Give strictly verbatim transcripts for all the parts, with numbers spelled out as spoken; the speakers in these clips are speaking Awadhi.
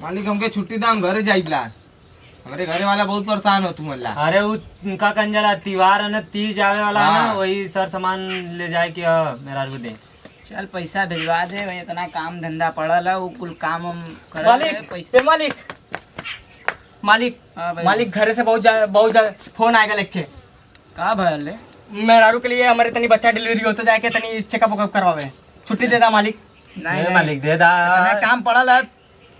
मालिक, हमके छुट्टी दा, हम घरे जाइबला। हमरे घरे वाला बहुत परेशान हो तू मल्ला। अरे, उ उनका कहन जाला, तिवार है ना, तीज आवे वाला है ना, हाँ। वही सर सामान ले जाए के, अ, मेहरारू को दे। चल, पैसा भेजवा दे भाई, इतना काम धंधा पड़ल है, वो कुल काम हम करत मालिक, रहे, पैसा ए मालिक, मालिक, हाँ भाई। मालिक, घरे से बहुत जा-, बहुत जा-, फोन आएगा लिख के। का भयल रे? मेहरारू के लिए हमारे तनी बच्चा डिलीवरी होता, जाके तनी चेकअप वेकअप करवावे। छुट्टी दे दा मालिक। नहीं, ए नहीं। मालिक, दे दा। इतना काम पड़ल है,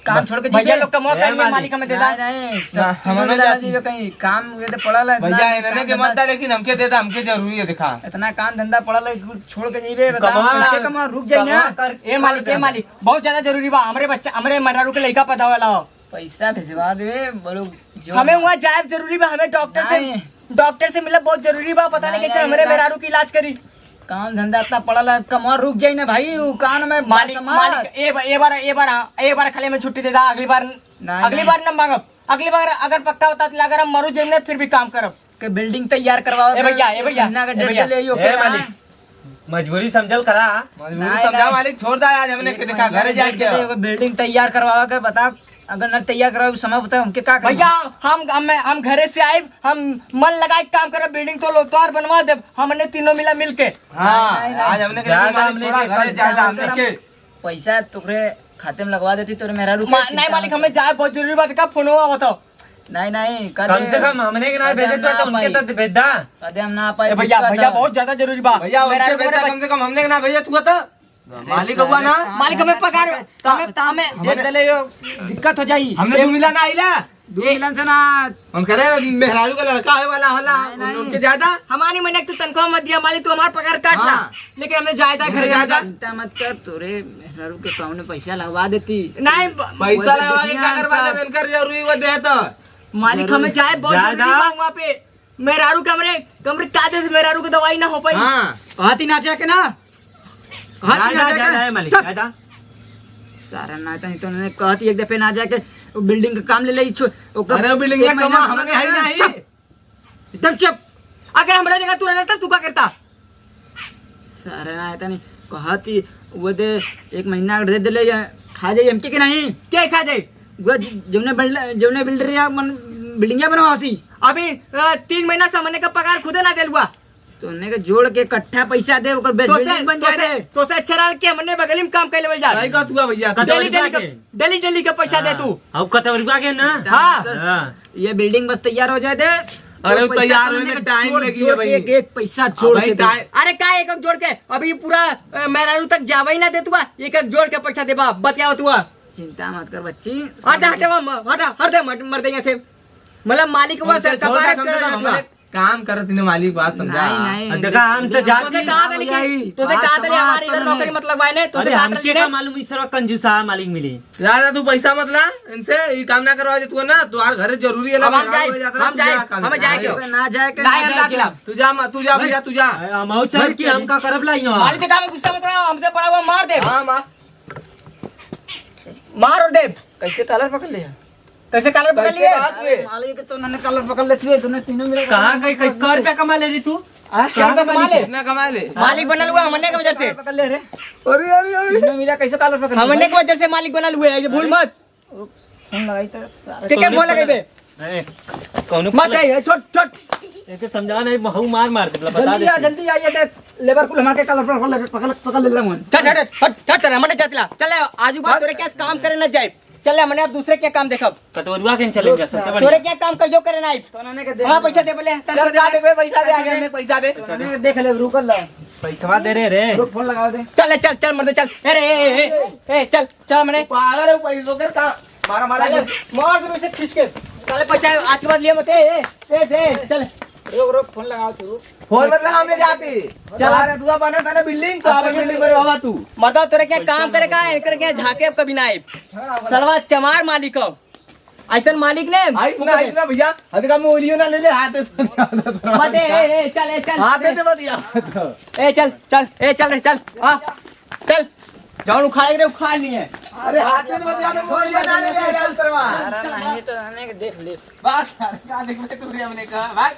काम ब-, छोड़ के भैया जीबे। लोग कमवा ए करिए, मालिक। मालिक हमें दे दा। नहीं, नहीं, ना, सब हमें ना ना जाती। जीबे कहीं काम ये तो पड़ल है, भैया, इतना इन्होंने काम के मत धंधा। दा, लेकिन हमके दे दा, हमके जरूरी है, दिखा। इतना काम धंधा पड़ल है, कुछ छोड़ के जीबे, बता, कमवा, पीछे कमवा, रुक जाए ना। कमवा कर, ए मालिक, ए कर दे। मालिक, बहुत ज्यादा जरूरी बा, हमरे बच्चा, हमरे मेहरारू के लइका पैदा वाला हो। पैसा भेजवा दे, बोलो, जो हमें वहाँ जाए जरूरी बा, हमें डॉक्टर से, नहीं। डॉक्टर से मिलब बहुत जरूरी बा, पता नहीं नहीं, कैसे नहीं, हमरे नहीं। मेहरारू की इलाज करी। काम धंधा इतना पड़ल है, कमवा रुक जाई ना भाई, उ कान में मालिक, संभाल। मालिक, ए बा-, ए बार, ए बार, हाँ, ए बार खाली हमें छुट्टी दे दा, अगली बार, नहीं, अगली नहीं। बार न मांगब, अगली बार अगर पक्का होता तो अगर हम मरू जाइम ना, फिर भी काम करब। के बिल्डिंग तैयार करवाओ ए भैया, ए भैया, महीना का ए डेढ़ भैया। ले आइयो, ए के मालिक, ना? मजबूरी समझल करा। मजबूरी नहीं, समझा नहीं। मालिक, छोड़ दा आज हमने एक के देखा, महीना घरे का जाए डेढ़ के। ले आइयो, बिल्डिंग तैयार करवाओ के बता, अगर न तैयार करवाओ समय बता, हमके का करना? भैया, हम, हम, हम घरे से आइब, हम मन लगाए के काम करब, बिल्डिंग तो लो, तोहार बनवा देब, हमने तीनों मिला मिल के। हाँ, नहीं, नहीं, आज हमने के ज्यादा मालिक हमने थोड़ा के घरे कल ज्यादा हमने के। पैसा तोरे खाते में लगवा देती, तोरे मेहरारू के मा-, चिंता नहीं मालिक, मत हमें कर। जाए बहुत जरूरी बात, कब फोन हुआ बताओ? नहीं, नहीं, कदे, कम से कम हमने के ना कदे भेजे हम तो, ना तो उनके पाई। तो भेज दा। कदे हम ना पाई, ए भैया, भेजवा भैया, तो। बहुत ज्यादा जरूरी बा। भैया, उनके मेहरारू भेज दा, बोले कम से कम हमने के ना भेजे, तू तो। अरे मालिक सारे हुआ ना? काम मालिक, हमें है, पगार, तो हमें, तो हमें हमने दे दे ले यो, दिक्कत हो जाई। हमने ए, दू मिला ना आइला। दू ए, मिलन से ना। हम करे मेहरारू का लड़का होए वाला होला, नहीं, उन-, नहीं। उनके ज्यादा। हमारी महीने की तनख्वाह मत दिया मालिक, तू हमारा पगार काट ना। हाँ। लेकिन हमें जायदा हमने घरे जायदा। जायदा। चिंता मत कर, तोरे मेहरारू के कौन पैसा लगवा देती। नहीं, ब-, पैसा वो लगवा के देखिए क्या करवा सब। जब इनकर जरूरी वो दे तो। मालिक, जरूरी। हमें जाए बहुत जायदा। जरूरी बा वहाँ पे। मेहरारू के हमरे, हमरे का दे, मेहरारू के दवाई ना हो पाई। हाँ। कहती ना जाके ना। कहती ना जाए, जाके। जाए, मालिक, चुप। जाए दा। सारा ना तो, तो उन्होंने कहती एक दफे ना जाके, वो बिल्डिंग का काम ले ले, छो-, ओकर अरे, वो बिल्डिंग एक का महीना कमा, हमने है ही नहीं। चुप। एकदम चुप। अगर हमरा जगह तू रहता, तू का करता? सारे ना, इतनी कहती, वो दे, एक महीना अगर दे दे ले, या खा जाई हमके कि नहीं? के खा जाई? वो ज-, जौने बिल्ड-, जौने बिल्डर या मन, बिल्डिंगिया बनवासी। अभी, अ, तीन महीना से हमने का पगार खुदे ना देलुआ। तो उन्हें के जोड़ के इकट्ठा पैसा दे, ओकर बे-, तो से, बिल्डिंग बन तो जाए से, दे। तो से अच्छा रहा कि हमने बगली में काम कर लेवल जा। सही कहत हुआ भैया। डेली, डेली का, डेली, डेली का पैसा दे तू। हाँ। अब कटवरुआ के ना? हाँ। हाँ। ये बिल्डिंग बस तैयार हो जाए दे। अरे, तो वो तैयार होने में टाइम लगी है भाई। एक, एक पैसा जोड़ के दे। अरे, का एक, एक जोड़ के? अभी पूरा, अ, मेहरारू तक जावे ही ना दे तू, एक, एक जोड़ के पैसा देबा, बतियाओ तू। चिंता मत कर बच्ची। हट, हट, हट, हट, हट, हट, मर, मर दे यहाँ से। मतलब, मालिक हुआ से कपारे कम से कम हमने काम करत ही ना, मालिक, बात समझा। नहीं, नहीं, देखा, हम तो जाती तोसे कहा था, लेकिन तोसे कहा था, हमारे इधर नौकरी मत लगवाए ने, तोसे कहा था, हमके लेकिन का मालूम, इस तरह कंजूसा मालिक मिले। ज्यादा तू पैसा मत ला इनसे, ये काम ना करवा दे तू ना, तुम्हारे घर जरूरी है, अब हम जाए, हम जाए, हमें जाए क्यों? ना जाए के काहे ना हम जाए। तू जा, तू जा भैया, तू जा। हम आऊ चल कि हम का करब ला यहाँ? मालिक के काम में गुस्सा मत रहा, हमसे बड़ा हुआ मार दे। हाँ, मार। मार और दे। कैसे कॉलर पकड़ लिया? कैसे कॉलर पकड़ लिए? कैसे बात हुए? मालिक तो उन्होंने कॉलर पकड़ लेती है, तूने तीनों मिले कहाँ गई? कैसे, सौ रुपया कमा ले रही तू? हाँ? क्या कमा ले? कितना कमा ले? मालिक बनल हुआ हमने के वजह से। पकड़ ले रे। अरे, अरे, अरे। तीनों मिला कैसे कॉलर पकड़ ले? हमने के वजह से मालिक बनल हुए, ये भूल मत। फोन लगाई तो सारे के, के फोन लगाई बे? ए, कौनो मत फोन आई, ए, छोट, छोट। एके समझा नहीं, महू मार मार दे, बता जल्दी दे आ, तू। जल्दी आ, ये देख, लेबर कुल हमारे कॉलर पकड़ ले, पकड़, पकड़ ले, ले मन। चल, चल, हट, हट, चल, चल, हमने जातिला। चल, आजू बाजू तोरे क्या काम करे ना जाए। चल, हमने अब दूसरे के काम देखब। कटवरुआ के चले जा, सबसे बढ़िया। तोरे क्या काम कहियो करे ना आई। तो उन्होंने के देख हाँ, ले। पैसा दे बोले। चल, जा दे बे, पैसा दे, आगे हमने पैसा दे। तो उन्होंने के देख ले, रुकल ला। पैसवा दे रे, रे। रुक, फोन लगाओ दे। चल, चल, चल, मर्दे, चल। ए रे, ए, ए, ए, ए, चल, चल, मने। पागल है, पैसों के का? मारा, मारा, चल, मार। मार दे, वैसे खींच के। साले, पैसा आज के बाद लिया मत, ए, ए, ए, ए, चल। रुक, रुक, फोन लगाओ तू। फोन मत लगा, हमने जाती। चल। अरे, दुआ बना था ना बिल्डिंग, तो आप बिल्डिंग पर बाबा तू। मर्दा, तेरे क्या काम करे का है? तेरे क्या झांके अब कभी ना आए। सलवा चमार मालिक हो। ऐसन मालिक ने आइस ना, आइस ना भैया, अरे का मोलियो ना ले ले, हाथ से। मत, ए, ए, ए, चल, ए, चल। हाथ से मत यार। ए, चल, चल, ए, चल रे, चल। हाँ, चल। जौन उखाड़े के रहे, उखाड़ लिए। अरे हाथ से मत यार, मोलियो ना ले ले, यार, करवा। अरे नहीं तो हमने के देख ले। बात, अरे का देख ले तू रे, हमने कहा, भाग।